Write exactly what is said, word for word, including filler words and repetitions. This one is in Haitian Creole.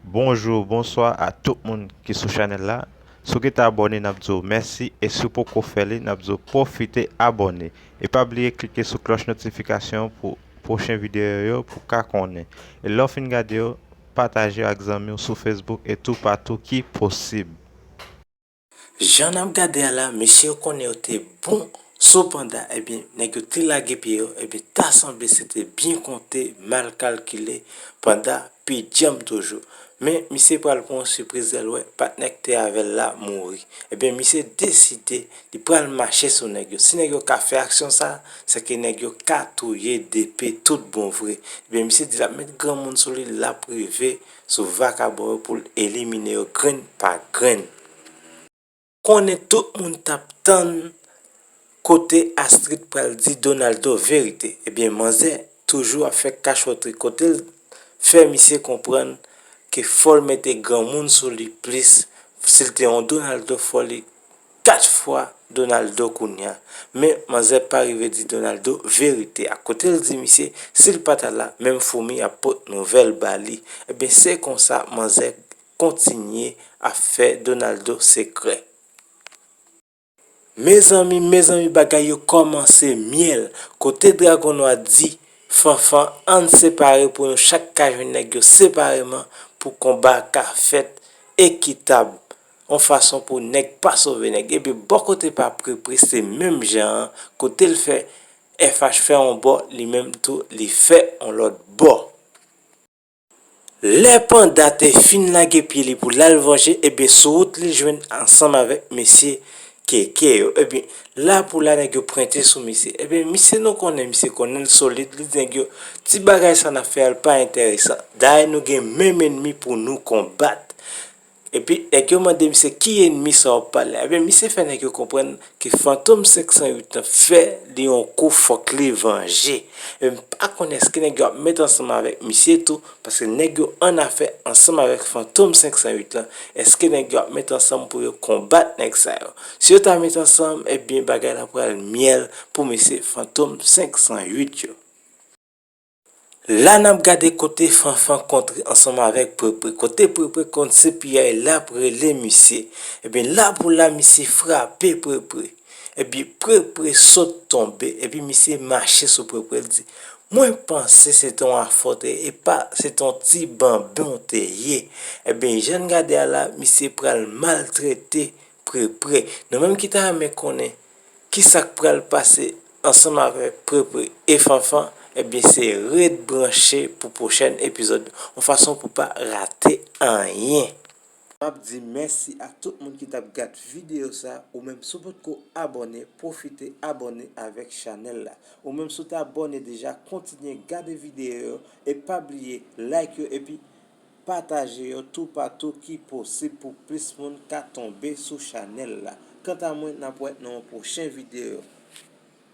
Bonjou, bonswa a tout moun ki sou chanèl la. Si w gentan abòne, n ap di w mèsi, e si w poko fè li, n ap di w pwofite abòne. E pa bliye klike sou klòch notifikasyon pou pwochen videyo yo pou w ka konnen. E lè w fin gade yo, pataje yo ak zanmi w sou Facebook e toupatou ki posib. Jan n ap gade a la, mesye yo konnen yo te bon sou Panda, ebyen, nèg yo te lage pye yo, ebyen, ta sanble se te byen konte, mal kalkile, Panda pi djanm toujou. Men, misye pral pran yon sipriz lè l wè patnè k te avè l la mouri. Ebyen, misye deside li pral mache sou nèg yo. Si nèg yo ka fè aksyon sa, se ke nèg yo ka touye D P tout bon vre. Ebyen, misye di l ap met granmoun sou li, l ap rive sou vakabon yo pou l elimine yo grenn pa grenn. Konnen tout moun t ap tann kote Astrid pral di Donaldo verite. Ebyen, manzè toujou ap fè kachwòtri kote l fè misye konprann ke fò l mete granmoun sou li plis. Si l te yon Donaldo, fò li kat fwa Donaldo kounye a. Men, manzè pa rive di Donaldo verite a. Kote l di misye, si l pa ta la, menm foumi ap pot nouvèl ba li. Ebyen, se konsa, manzè kontinye ap fè Donaldo sekrè. Mezanmi, mezanmi, bagay yo kòmanse myèl. Kote Dragon Nwa di Fanfan, ann separe pou nou chak ka jwenn nèg yo separeman pou konba a ka fèt ekitab, yon fason pou nèg pa sove nèg. Epi bò kote pa Prepre, se menm jan an, kote l fè F H fè yon bò, li menm tou, li fè yon lòt bò. Lè Panda te fin lage pye li pou l al vanje, ebyen, sou wout li jwenn ansanm avèk mesye Keke yo. Ebyen, la pou la, nèg yo pwente sou misye. Ebyen, misye, nou konnen misye konnen l solid, li di nèg yo, ti bagay sa n ap fè a, l pa enteresan. Dayè, nou gen menm ènmi pou nou konbat. Epi, nèg yo mande misye, ki ènmi sa w ap pale? Ebyen, misye fè nèg yo konprann ke Fantom senk san uit lan fè li yon kou, fòk li vanje. E m pa konnen èske nèg yo ap met ansanm avèk misye tou, paske nèg yo annafè ansanm avèk Fantom senk san uit lan. Èske nèg yo ap met ansanm pou yo konbat nèg sa yo? Si yo ta met ansanm, ebyen, bagay la pral myèl pou mesye Fantom senk san uit yo. La n ap gade kote Fanfan kontre ansanm avèk Prepre. Kote Prepre konn se piyay l ap rele misye. Ebyen, la pou la, misye frape Prepre. Epi Prepre sot tonbe. Epi misye mache sou Prepre, l di, mwen panse se te yon afwonte, e pa se te yon ti banben w te ye. Ebyen, jan n gade a la, misye pral maltrete Prepre. Nou menm ki ta renmen konnen ki sa k pral pase ansanm avèk Prepre e Fanfan, ebyen, se ret branche pou pwochèn epizòd, yon fason pou pa rate anyen. M ap di mèsi a tout moun ki t ap gad videyo sa, ou menm si w potko abòne, pwofite abòne avèk chanèl la. Ou menm si w t abòne deja, kontinye gade videyo yo e pa bliye like yo epi pataje yo toupatou ki posib pou plis moun ka tonbe sou chanèl la. Kanta mwen, n ap wè nan yon pwochen videyo.